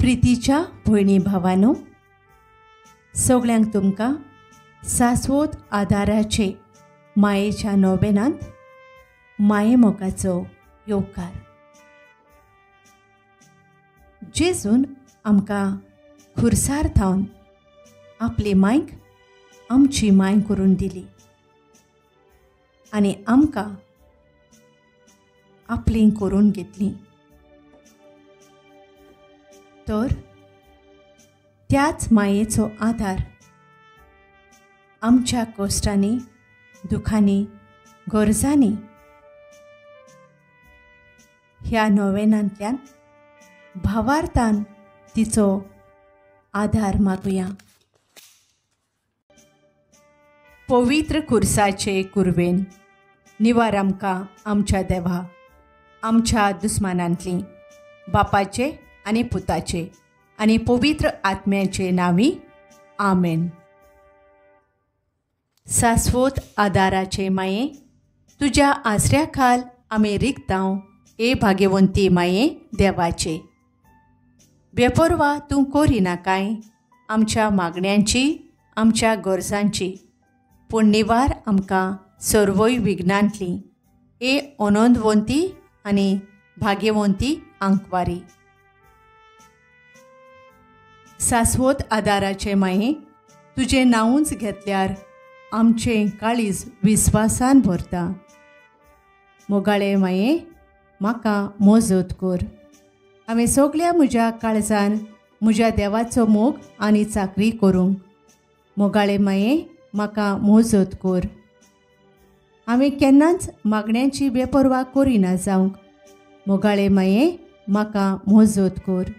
प्रितीच्या भयणी भावानो, सगळ्यांक तुमकां सास्वत आदाराचे मायेच्या नोवेनांत माये मोगाचो येवकार. जेजून आमकां खुरसार थावन आपली मायक आमची माय करून दिली आनी आमकां आपली करून घेतली. तर त्याच मायेचो आदार आमच्या कश्टांनी, दुखांनी, गरजांनी ह्या नोवेनांतल्यान भावार्थान तिचो आदार मागुया. पवित्र खुर्साचे कुरवेन निवार आमकां आमच्या देवा, आमच्या दुस्मानांतली, बापाचे आनी पुताचे आनी पवित्र आत्म्याचे नांवी, आमेन. सास्वत आदाराचे माये, तुज्या आसऱ्या खाल आमी रिगतांव ए भाग्यवंती माये देवाचे. बेपर्वा तूं करिनाकाय आमच्या मागण्यांची, आमच्या गरजांची, पूण निवार आमकां सर्वय विघ्नांतली ए अनंदवंती आनी भाग्यवंती आंकवारी. सास्वत आदाराचे माये, तुजें नांवूच घेतल्यार आमचें काळीज विस्वासान भरता. मोगाळे माये, म्हाका मजत कर. हांवें सगल्या म्हज्या काळजान म्हज्या देवाचो मोग आनी चाकरी करूंक. मोगाळे माये, म्हाका मजत कर. हांवें केन्नाच मागण्यांची बेपर्वा करिना जावंक. मोगाळे माये, म्हाका मजत कर.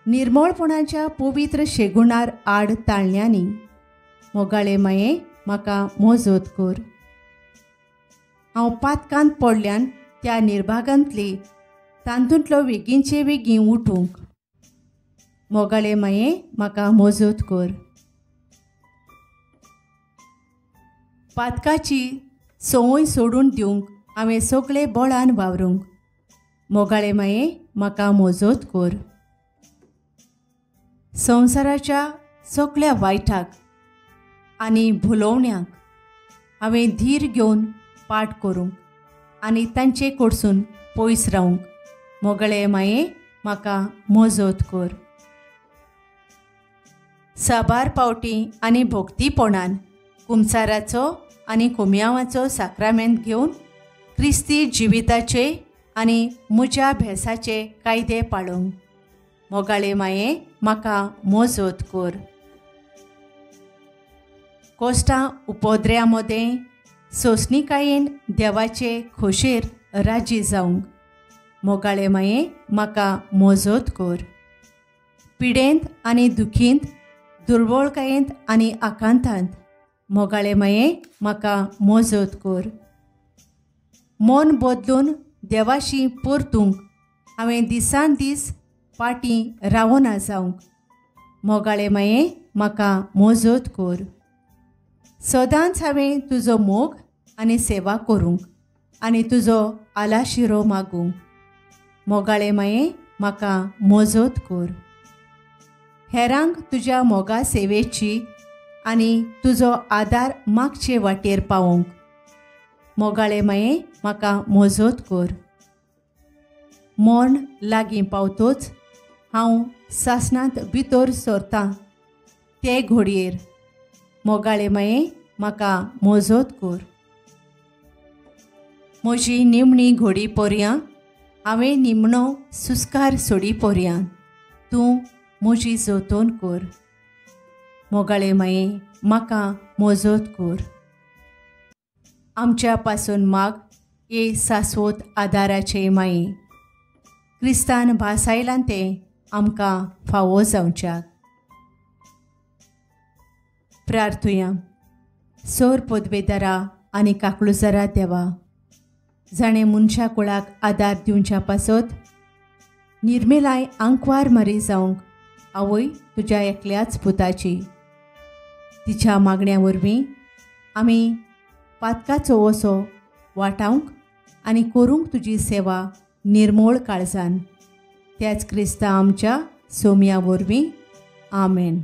निर्मळपणाच्या पवित्र शेगुणार आड ताळण्यांनी मोगाळे माये, म्हाका मजत कर. हांव पातकांत पडल्यान त्या निर्भागांतली तातूंतलो वेगींचे वेगीं उठूंक. मोगाळे माये, म्हाका मजत कर. पातकाची संवय सोडून दिवंक हांवें सगळे बळान वावरूंक. मोगाळे माये, म्हाका मजत कर. संवसाराच्या सगळ्या वायटाक आनी भुलोवण्याक हांवें धीर घेवन पाठ करूंक आनी तांचे कडसून पयस रावंक. मोगळे माये, म्हाका मजत कर. साबार पावटी आनी भक्तीपणान कुमसाराचो आनी कोमयांवाचो साक्रामेंत घेवन क्रिस्ती जिविताचे आनी म्हज्या भेसाचे कायदे पाळूंक. मोगाळे माये, म्हाका मजत कर. कोश्टां उपद्र्या मदें सोंसणिकायेन देवाचे खोशेर राजी जावंक. मोगाळे माये, म्हाका मजत कर. पिडेंत आनी दुखींत, दुर्बळकायेंत आनी आकांतांत मोगाळे माये, म्हाका मजत कर. मन बदलून देवाशी परतूंक हांवें दिसान दीस पाटी रावना जावंक. मोगाळे माये, म्हाका मजत कर. सदांच हांवें तुजो मोग आनी सेवा करूंक आनी तुजो आलाशिरो मागूंक. मोगाळे माये, म्हाका मजत कर. हेरांक तुज्या मोगा सेवेची आनी तुजो आदार मागचे वाटेर पावोवंक. मोगाळे माये, म्हाका मजत कर. मर्ण लागीं पावतोच हांव सासणांत भितर सरतां ते घोडयेर. मोगाळे माये, म्हाका मजत कर. म्हजी निमणी घोडी पर्यां हांवें निमणो सुस्कार सोडी पर्यां तूं म्हजी जतन कर. मोगाळे माये, म्हाका मजत कर. आमच्या पासून माग ए सास्वत आदाराचे माये, क्रिस्तान भासायलां तें आमकां फावो जावच्याक. प्रार्थुया. सोर पदवेदारा आनी काकळुजरा देवा, जाणें मनशा कुळाक आदार दिवच्या पासत निर्मेलाय आंकवार मारी जावंक आवय तुज्या एकल्याच पुताची, तिच्या मागण्या वरवीं आमी पातकाचो वसो वाटावंक आनी करूंक तुजी सेवा निर्मोळ काळजान, त्याच क्रिस्ता आमच्या सोम्या वरवीं, आमेन.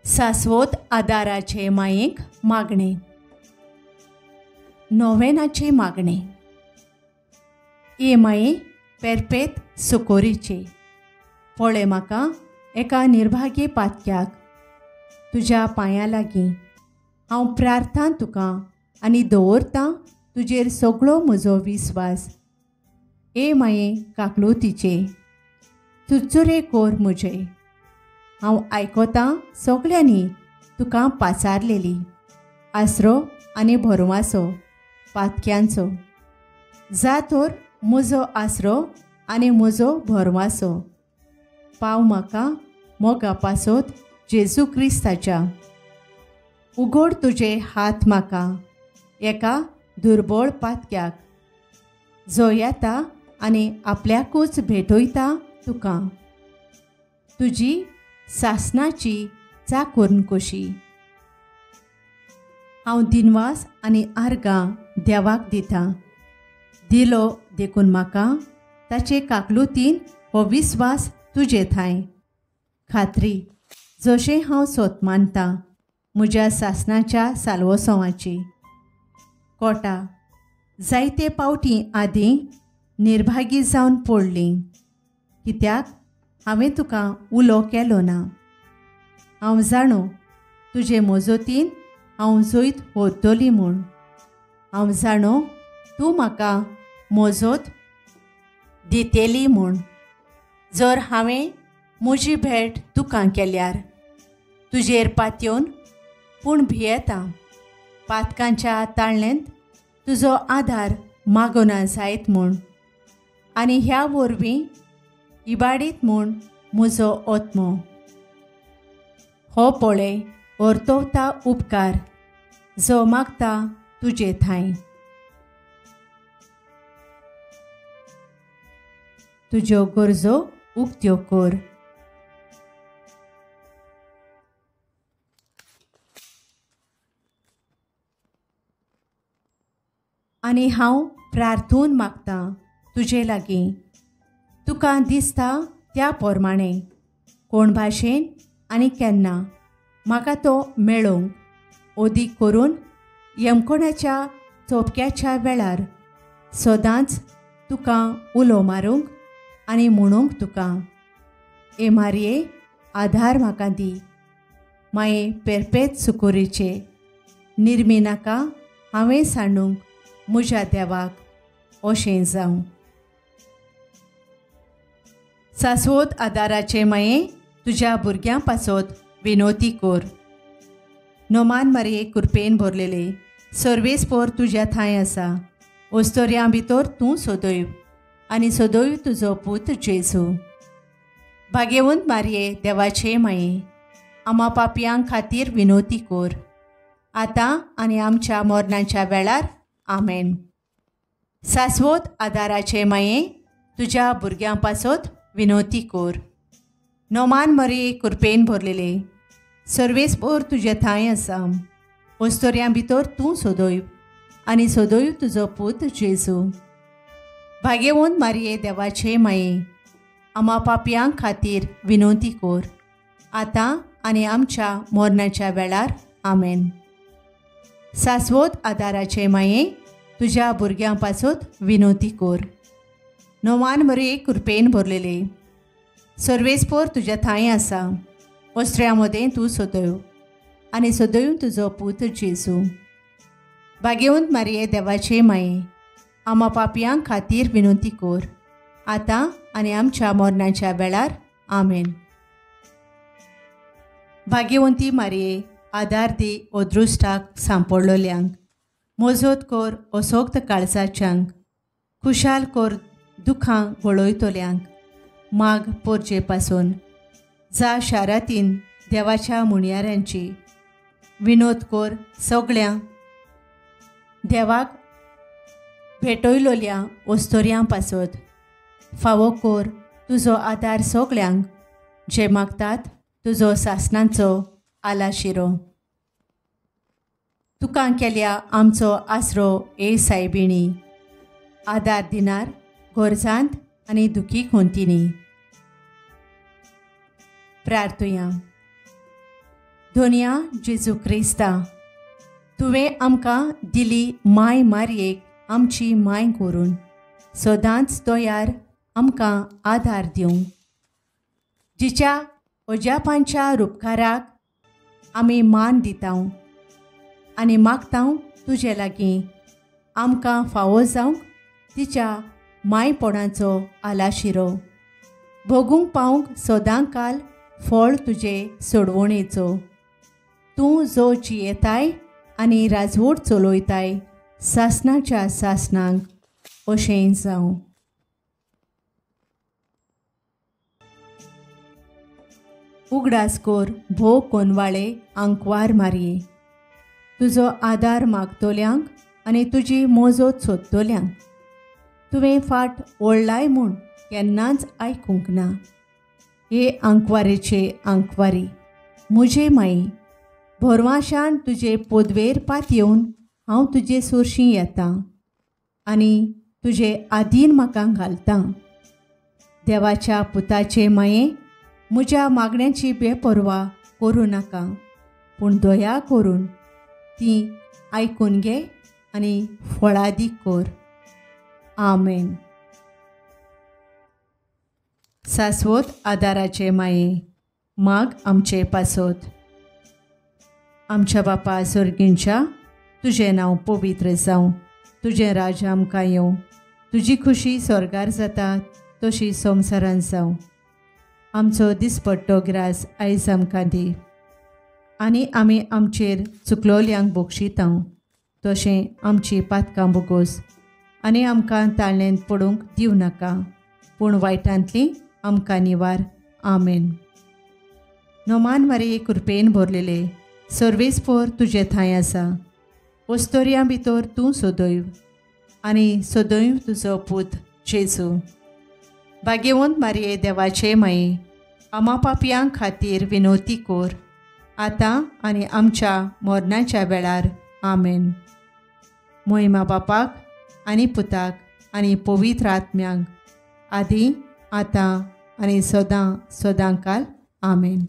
सास्वत आदाराचे मायेक मागणें. नोवेनाचें मागणें. ए माये पेरपेत सुकोरीचे, पळय म्हाका एका निर्भागी पातक्याक तुज्या पांयां लागीं. हांव प्रार्थना तुका आनी दवरतां तुजेर सगळो म्हजो विस्वास. ए माये काकलुतीचे, चुरचुरे कोर म्हजे. हांव आयकतां सगळ्यांनी तुका पाचारलेली आसरो आनी भरवासो पातक्यांचो. जा तर म्हजो आसरो आनी म्हजो भरवासो पाव म्हाका मोगा पासत जेजू क्रिस्ताच्या. उगड तुजे हात म्हाका एका दुर्बळ पातक्याक, जो येता आनी आपल्याकूच भेटयता तुका. तुजी सासनाची चाकून कशी. हांव दिनवास आनी आर्गां देवाक दितां. दिलो देखून म्हाका ताचे काकलुतीन हो विस्वास तुजे थांय खात्री, जशें हांव सोत मानतां म्हज्या सासनाच्या साल्वोसवाची. कोटा जायते पावटी आदीं निर्भागी जावन पडली, कित्याक हांवें तुका उलो केलो ना. हांव जाणो तुजे मजतीन हांव जैत व्हरतली म्हूण. हांव जाणो तूं म्हाका मजत दितली म्हूण. जर हांवें म्हजी भेट तुका केल्यार तुजेर पातयेवन, पूण भियेता पातकांच्या ताळ्ळेंत तुजो आदार मागोना जायत म्हूण, आनी ह्या वरवीं इबाडीत म्हूण म्हजो आत्मो. हो पळय वर्तवता उपकार जो मागता तुजे थांय. तुज्यो गरजो उक्त्यो कर. आनी हांव प्रार्थून मागतां तुजे लागीं, तुका दिसता त्या प्रमाणे कोण भाशेन आनी केन्ना म्हाका तो मेळोवंक ओदीक करून यमकोणाच्या चोपक्याच्या वेळार सदांच तुका उलो मारूंक आनी म्हणूंक तुका, ए मारये आधार म्हाका दी. माये पेरपेत सुकोरीचे निर्मी नाका हांवें सांडूंक म्हज्या देवाक, अशें जावं. सास्वत आदाराचे माये तुज्या भुरग्यां पासत विनोती कोर. नोमान मारये कुरपेन भरलेले सर्वेस्पोर तुज्या थांय आसा. ओस्तोर्यां भितर तूं सदैव आनी सदैव तुजो पूत जेजू. भाग्यवंत मारये देवाचे माये, आमा पापयां खातीर विनोती कोर, आतां आनी आमच्या मरणाच्या वेळार, आमेन. सास्वत आदाराचे माये तुज्या भुरग्यां पासत विनोती कोर. नोमान मरये कुरपेन भरलेले सर्वेस्पोर तुजे थांय आसा. ओस्तोर्यां भितर तूं सदैव आनी सदैव तुजो पूत जेजू. भाग्यवंत मारये देवाचे माये, आमा पापयां खातीर विनोती कोर, आतां आनी आमच्या मरणाच्या वेळार, आमेन. सास्वत आदाराचे माये तुज्या भुरग्यां पासत विनोती कोर. नोमान मरये कुरपेन भरलेले सर्वेस्पोर तुज्या थांय आसा. ओस्त्र्यां मदें तूं सदैव आनी सदैव तुजो पूत जेजू. भाग्यवंत मारये देवाचे माये, आमा पापयां खातीर विनोती कोर, आतां आनी आमच्या मरणाच्या वेळार, आमेन. भाग्यवंती मारये आदार दी अदृश्टाक सांपडलोल्यांक, मजत कर असोक्त काळजाच्यांक, खुशाल कर दुखां गळयतल्यांक, माग पोरचे पासून जा शारातीन देवाच्या मुणयाऱ्यांची विनोद कर सगळ्या देवाक भेटयलोल्या ओस्तोर्यां पासत. फावो कर तुजो आदार सगळ्यांक जे मागतात तुजो सासणाचो आलाशिरो. तुका केल्या आमचो आसरो ए सायबिणी, आदार दिनार गरजांत आनी दुखी खोंतिनी. प्रार्थुया. धोनया जेजू क्रिस्ता, तुवें आमकां दिली माय मारयेक आमची माय करून सदांच तयार आमकां आदार दिवं, जिच्या अजापांच्या रुपकाराक आमी मान दिता आनी मागता तुजे लागीं आमकां फावो जावंक तिच्या मायपणाचो आलाशिरो भोगूंक पावंक सदां काल फळ तुजे सोडवणेचो. तूं जो जियेताय आनी राजवट चलयताय सासणाच्या सासणांक, अशें जावं. उगडास कोर भोव कोनवाळे आंकवार मारये, तुजो आदार मागतल्यांक आनी तुजी मोजोत सोदतल्यांक तुवें फाट ओडलाय म्हूण केन्नाच आयकूंक ना. हे आंकवारेचे आंकवारी म्हजे माई, भरवाशान तुजे पोदवेर पातयेवन हांव तुजे सोरशीं येता आनी तुजे आदीन म्हाका घालता. देवाच्या पुताचे माये, म्हज्या मागण्यांची बेपर्वा करूं नाका, पूण दया करून ती आयकून घे आनी फळादीक कर. आमेन. सास्वत आदाराचे माये, माग आमचे पासत. आमच्या बापा सर्गींच्या, तुजें नांव पवित्र जावं, तुजें राज्य आमकां येवं, तुजी खुशी स्वर्गार जाता तशी संवसारांत जावं. आमचो दिसपट्टो ग्रास आयज आमकां दी आनी आमी आमचेर चुकलोल्यांक बक्षिता तशें आमची पातकां बोगोस आनी आमकां ताळ्ळेंत पडूंक दिवं नाका, पूण वायटांतली आमकां निवार. आमेन. नोमान मारये कृपेन भरलेले सर्वेस्पोर तुजे थंय आसा, वस्तोर्यां भितर तूं सदैव आनी सदैव तुजो पूत जेजू. भाग्यवंत मारये देवाचे माये, आमा पापयां खातीर विनोती कोर आतां आनी आमच्या मरणाच्या वेळार. आमेन. मोहिमा बापाक आनी पुताक आनी पवित्र आत्म्यांक, आदी आतां आनी सदां सदांकाल. आमेन.